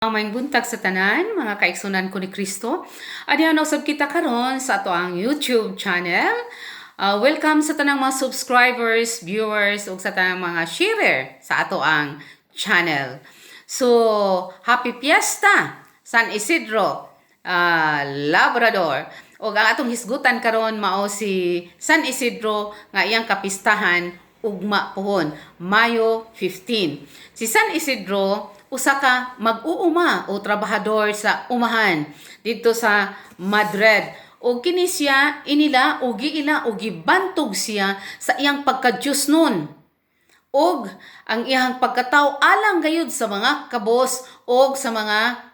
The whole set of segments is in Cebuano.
Maayong buntag sa tanan, mga kaigsuonan ko ni Kristo. Adihan usab kita karon sa atoang YouTube channel. Welcome sa tanang mga subscribers, viewers, ug sa tanang mga sharer sa atoang channel. So, happy fiesta, San Isidro, Labrador. Ug ang atong hisgutan karon mao si San Isidro nga iyang kapistahan ugma pohon, Mayo 15. Si San Isidro usa ka mag-uuma o trabahador sa umahan didto sa Madrid. O kini siya inila o giila o gibantog siya sa iyang pagka-Diyosnon og ang iyang pagkatao alang gayud sa mga kabos og sa mga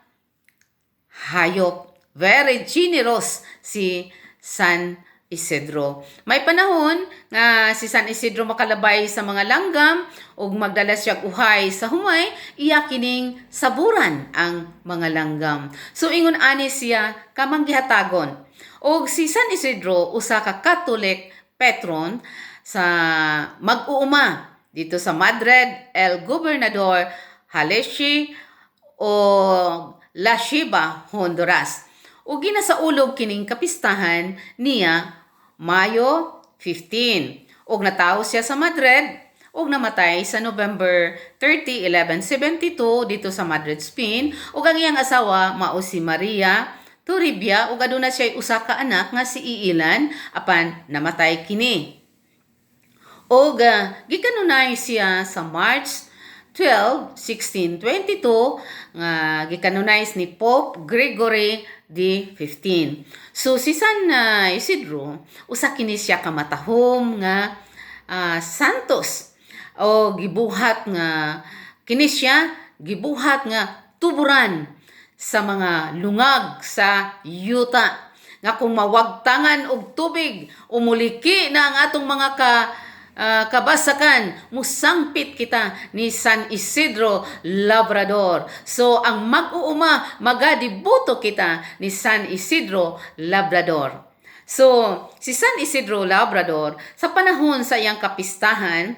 hayop. Very generous si San Isidro. May panahon nga si San Isidro makalabay sa mga langgam ug magdala siya uhay sa humay, iya kining saburan ang mga langgam. So ingon ani siya kamanggihatagon. Og si San Isidro usa ka Catholic patron sa mag-uuma didto sa Madrid, El Gobernador, Jalisco o La Ceiba, Honduras. Ug ginasaulog kining kapistahan niya Mayo 15. Ug natawo siya sa Madrid ug namatay sa November 30, 1172 didto sa Madrid, Spain. Ug ang iyang asawa mao si Maria Toribia ug aduna siya usa ka anak nga si Iilan, apan namatay kini. Og gikanunay siya sa March 12, 1622 nga gikanonize ni Pope Gregory the 15. So si San Isidro usa kini siya ka matahom nga santos o gibuhat nga kini siya gibuhat nga tuburan sa mga lungag sa yuta nga kung mawagtangan og tubig, umuliki na ang atong mga kabasakan, musangpit kita ni San Isidro Labrador. So ang mag-uuma, magadibuto kita ni San Isidro Labrador. So, si San Isidro Labrador, sa panahon sa iyang kapistahan,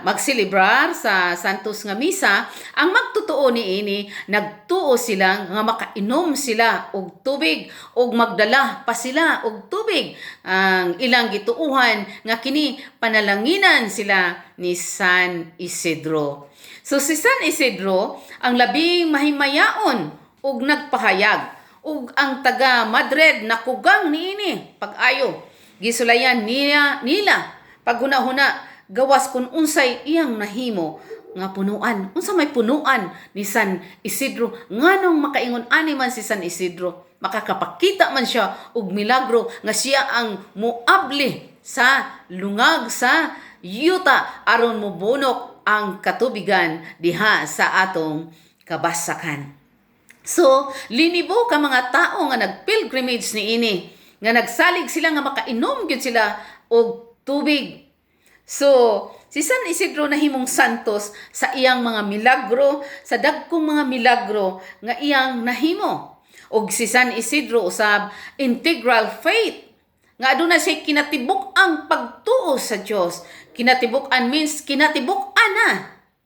magselebrar sa Santos nga Misa, ang magtotoo niini, nagtuo sila nga makainom sila og tubig og magdala pa sila og tubig. Ang ilang gituuhan nga kini panalanginan sila ni San Isidro. So si San Isidro ang labing mahimayaon ug nagpahayag ug ang taga Madrid nakugang niini pag-ayo. Gisulayan niya nila paghuna-huna gawas kung unsay iyang nahimo nga punuan. Unsa may punuan ni San Isidro? Nganong makaingon ani man si San Isidro? Makakapakita man siya og milagro nga siya ang muabli sa lungag sa yuta aron mobunok ang katubigan diha sa atong kabasakan. So, linibo ka mga tao nga nag-pilgrimage niini, nga nagsalig sila nga makainom gyud sila og tubig. So, si San Isidro nahimong santos sa iyang mga milagro, sa dagkong mga milagro nga iyang nahimo. Og si San Isidro usab integral faith nga aduna siya kinatibuk-ang pagtuo sa Dios. Kinatibuk-an means kinatibuk-an na,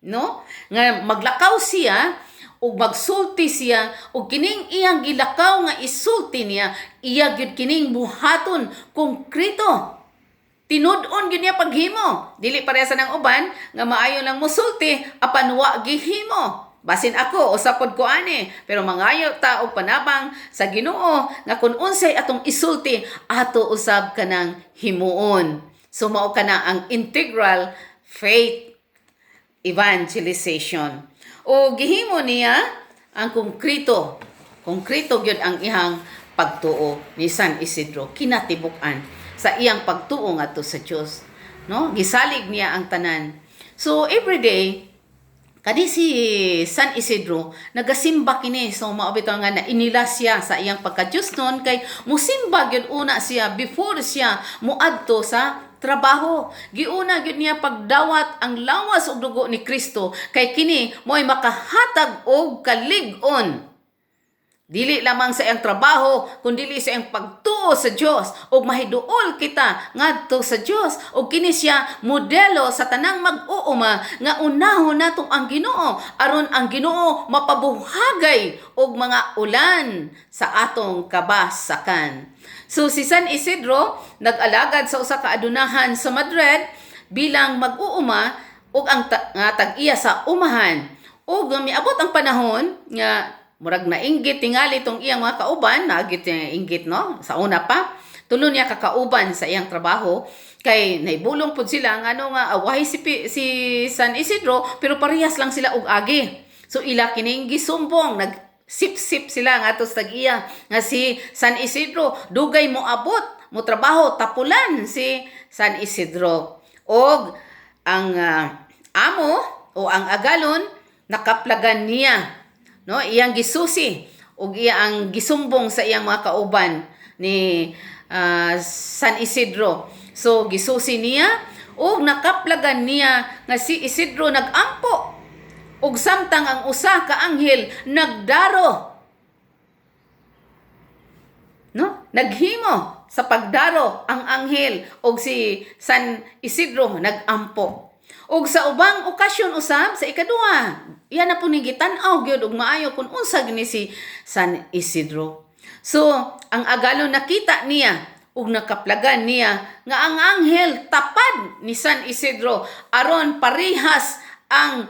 no? Nga maglakaw siya ug magsulti siya ug kining iyang gilakaw nga isulti niya, iya gyud kining buhaton konkreto. Tinud-on gyud niya paghimo. Dili pareha sa nang uban nga maayo lang mosulti apan wa gihimo. Basin ako usa pod ko ani, pero mangayo ta og panabang sa Ginoo nga kun unsay atong isulti, ato usab kanang himuon. So mao kana ang integral faith evangelization. O gihimo niya ang konkreto. Konkreto gyud ang iyang pagtuo ni San Isidro, kinatibuk-an sa iyang pagtuo ngadto sa Dios. No? Gisalig niya ang tanan. So every day kadi si San Isidro nagasimba kini. So mao bitaw nga na inila siya sa iyang pagka-Diyos nun kay musimba gyud una siya before siya muadto sa trabaho. Giuna gyud niya pagdawat ang lawas ug dugo ni Kristo kay kini mo'y makahatag og kalig-on. Dili lamang sa iyang trabaho, kundi sa iyang pagtuo sa Dios ug mahiduol kita ngadto sa Dios. Ug kini siya modelo sa tanang mag-uuma nga unahon nato ang Ginoo aron ang Ginoo mapabuhagay og mga ulan sa atong kabasakan. So si San Isidro nag-alagad sa usa ka adunahan sa Madrid bilang mag-uuma ug ang nga tag-iya sa umahan. Ug miabot ang panahon nga murag nainggit tingali tong iyang mga kauban, nagit inggit, no, sa una pa tulo niya kakauban sa iyang trabaho kay naibulong pud sila ngano nga awahi si San Isidro, pero parehas lang sila og agi. So ila kining gisumbong, nag sip-sip sila ngadto sa tag-iya nga si San Isidro dugay mo abot mo trabaho, tapulan si San Isidro. Og ang amo o ang agalon nakaplagan niya, no, iyang gisusi ug iya ang gisumbong sa iyang mga kauban ni San Isidro. So gisusi niya ug nakaplagan niya nga si Isidro nagampo ug samtang ang usa ka anghel nagdaro, no, naghimo sa pagdaro ang anghel ug si San Isidro nagampo. Ug sa ubang okasyon usab, sa ikaduha, iya na po ni gitan-aw gyud og maayo kung unsa gini si San Isidro. So, ang agalon nakita niya ug nakaplagan niya nga ang anghel tapad ni San Isidro aron parehas ang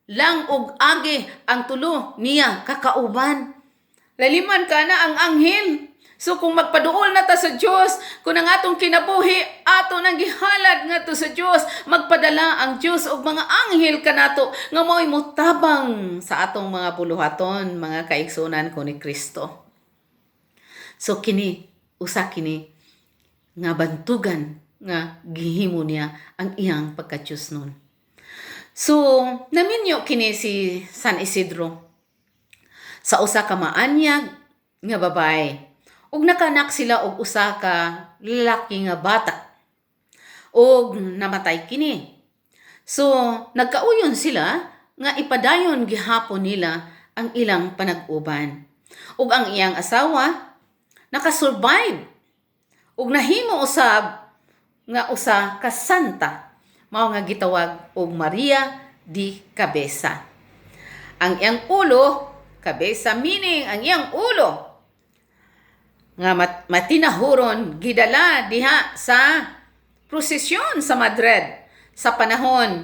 lang og agi ang tulo niya kakauban. Laliman ka na ang anghel. So kung magpaduol na ta sa Dios, kung ang atong kinabuhi ato nang gihalad ngadto sa Dios, magpadala ang Dios og mga anghel kanato nga mao'y motabang sa atong mga buluhaton, mga kaigsunan ko ni Kristo. So kini, usa kini nga bantugan nga gihimo niya ang iyang pagka-Diyos nun. So naminyo kini si San Isidro sa usa ka maanyag nga babae. Ug nakanak sila og usa ka lalaki nga bata. Ug namatay kini. So nagkauyon sila nga ipadayon gihapon nila ang ilang panag-uban. Ug ang iyang asawa nakasurvive ug nahimo usab nga usa ka santa, mao nga gitawag og Maria di Cabeza. Ang iyang ulo, cabeza meaning ang iyang ulo nga matinahuron gidala diha sa prosesyon sa Madrid sa panahon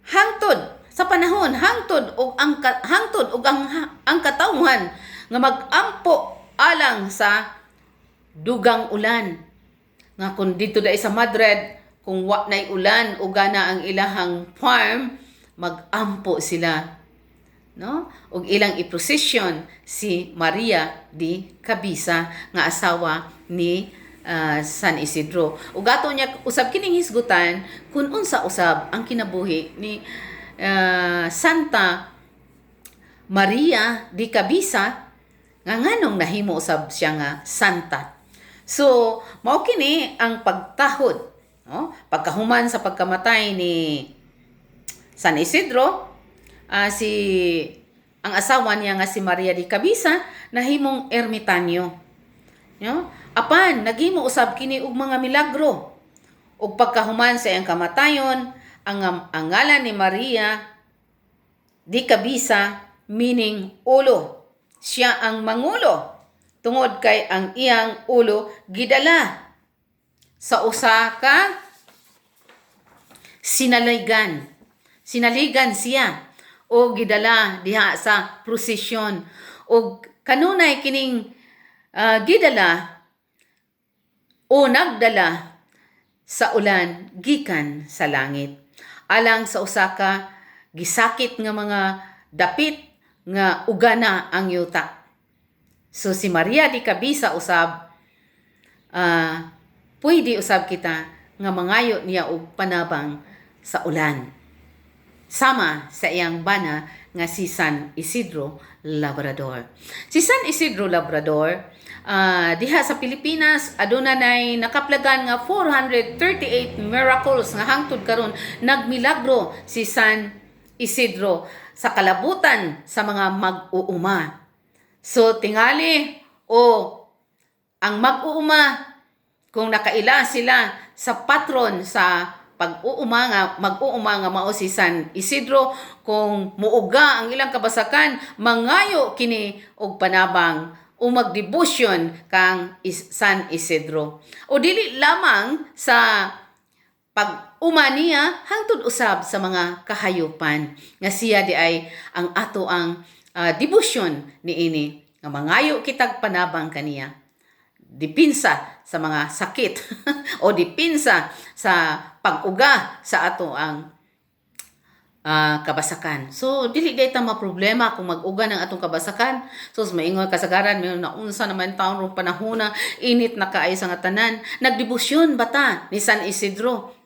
hangtod og ang hangtod og ang katawhan nga magampo alang sa dugang ulan, nga kung dito dai sa Madrid, kung wa nay ulan o gana ang ilahang farm, magampo sila, no, ug ilang iprosesyon si Maria di Cabeza nga asawa ni San Isidro. Ug ato niya usab kining hisgutan kung unsa usab ang kinabuhi ni Santa Maria di Cabeza, nga nganong nahimo usab siya nga santa. So mao kini ang pagtahod, no, pagkahuman sa pagkamatay ni San Isidro, si ang asawa niya nga si Maria di Cabeza nahimong ermitanyo. No? Apan naghimo usab kini og mga milagro. Ug pagkahuman sa iyang kamatayon, ang ngalan ni Maria di Cabeza meaning ulo. Siya ang mangulo tungod kay ang iyang ulo gidala sa usa ka sinaligan. Sinaligan siya o gidala diha sa prosesyon. Og kanunay kining gidala o nagdala sa ulan gikan sa langit alang sa usa ka gisakit nga mga dapit nga ugana ang yuta. So si Maria di Cabeza usab, pwede usab kita nga mangayo niya og panabang sa ulan sama sa iyang bana nga si San Isidro Labrador. Si San Isidro Labrador, diha sa Pilipinas, aduna nay nakaplagan nga 438 miracles nga hangtod karon nagmilagro si San Isidro sa kalabutan sa mga mag-uuma. So tingali o ang mag-uuma, kung nakaila sila sa patron sa pag-uuma nga mag-uuma nga mao si San Isidro, kung muuga ang ilang kabasakan, mangayo kini og panabang o magdebosyon kang San Isidro. O dili lamang sa pag-uma niya, hangtod usab sa mga kahayupan nga siya di ay ang ato ang debosyon niini nga mangayo kitag panabang kaniya, dipinsa sa mga sakit o dipinsa sa pag-uga sa ato ang kabasakan. So dili day ta problema kung mag-uga ng atong kabasakan. So maingon kasagaran, may naunsa naman taon rong panahona, init na kaayo sa nga tanan. Nagdebosyon bata ni San Isidro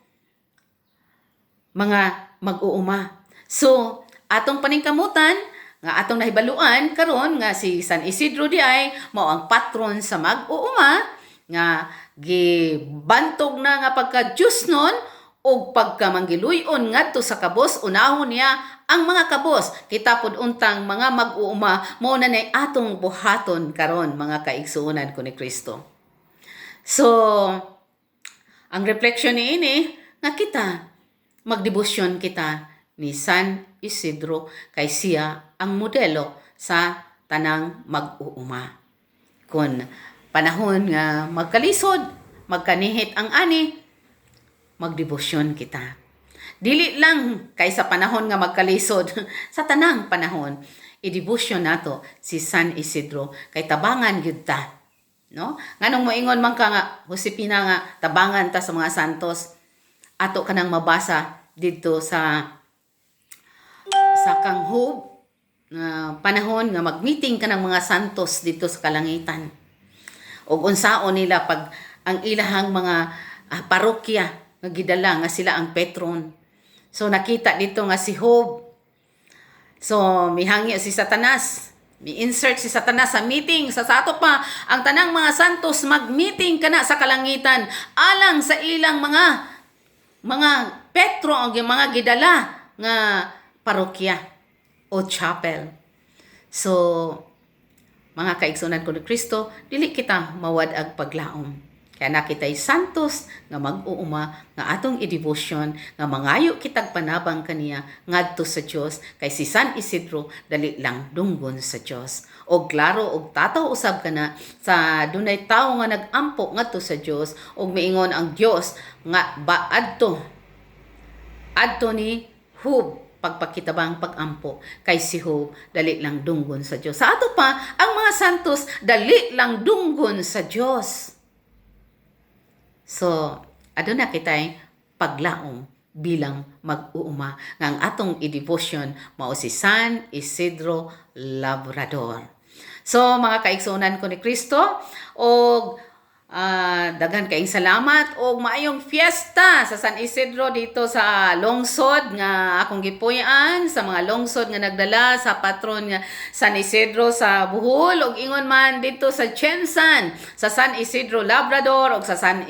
mga mag-uuma? So atong paningkamutan nga atong nahibaluan karon nga si San Isidro di ay mao ang patron sa mag-uuma nga gibantog na nga pagka Diyos nun og pagka manggiluyon ngadto sa kabos, unahon niya ang mga kabos. Kita pud untang mga mag-uuma, mao na nay atong buhaton karon, mga kaigsuonan ko ni Kristo. So ang reflection niini nga kita magdebosyon kita ni San Isidro kay siya ang modelo sa tanang mag-uuma. Kung panahon nga magkalisod, magkanihit ang ani, magdebosyon kita. Dili lang kay sa panahon nga magkalisod, sa tanang panahon, idebosyon nato si San Isidro kay tabangan gyud ta. No? Nganong moingon man ka nga Josepina nga tabangan ta sa mga santos, ato kanang mabasa didto sa Kanghob nga panahon nga mag-meeting ka ng mga santos dito sa kalangitan. Ug unsaon nila pag ang ilahang mga parokya nga gidala nga sila ang patron. So nakita dito nga si Job. So mihangyo si Satanas. Mi-insert si Satanas sa meeting sa sato pa ang tanang mga santos mag-meeting kana sa kalangitan alang sa ilang mga petro ang mga gidala nga parokya o chapel. So, mga kaigsunan ko ni Kristo, dili kita mawad-ag paglaom. Kaya nakita'y santos nga mag-uuma nga atong i-devotion nga mangayo kitag panabang kaniya ngadto sa Dios kay si San Isidro dali lang dunggon sa Dios. Og klaro og tataw usab kana sa dunay tawo nga nag-ampo ngadto sa Dios og miingon ang Dios nga ba adto adto ni Hub pagpakitabang pagampo kay si Job dali lang dunggon sa Dios. Sa ato pa, ang mga santos dali lang dunggon sa Dios. So, aduna kitay paglaom bilang mag-uuma nga ang atong i-devotion mao si San Isidro Labrador. So, mga kaigsuonan ko ni Kristo, og daghan kaayong salamat og maayong fiesta sa San Isidro dito sa lungsod nga akong gipuy-an, sa mga lungsod nga nagdala sa patron nga San Isidro sa Bohol ug ingon man dito sa GenSan, sa San Isidro Labrador ug sa San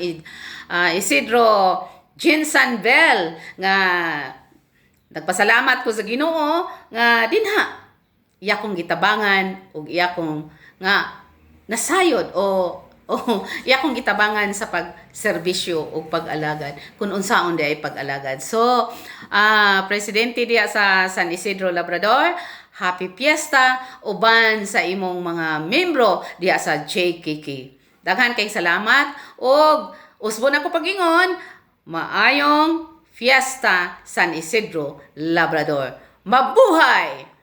Isidro GenSan Bell nga nagpasalamat ko sa Ginoo nga dinha iya kong gitabangan ug iya kong nga nasayod o iya kong gitabangan sa pagserbisyo ug pag-alagad kung unsaon di ay pag-alagad. So, presidente diya sa San Isidro Labrador, happy fiesta uban sa imong mga membro diya sa JKK. Daghan kay salamat ug usbon ako pagingon, maayong fiesta, San Isidro Labrador. Mabuhay!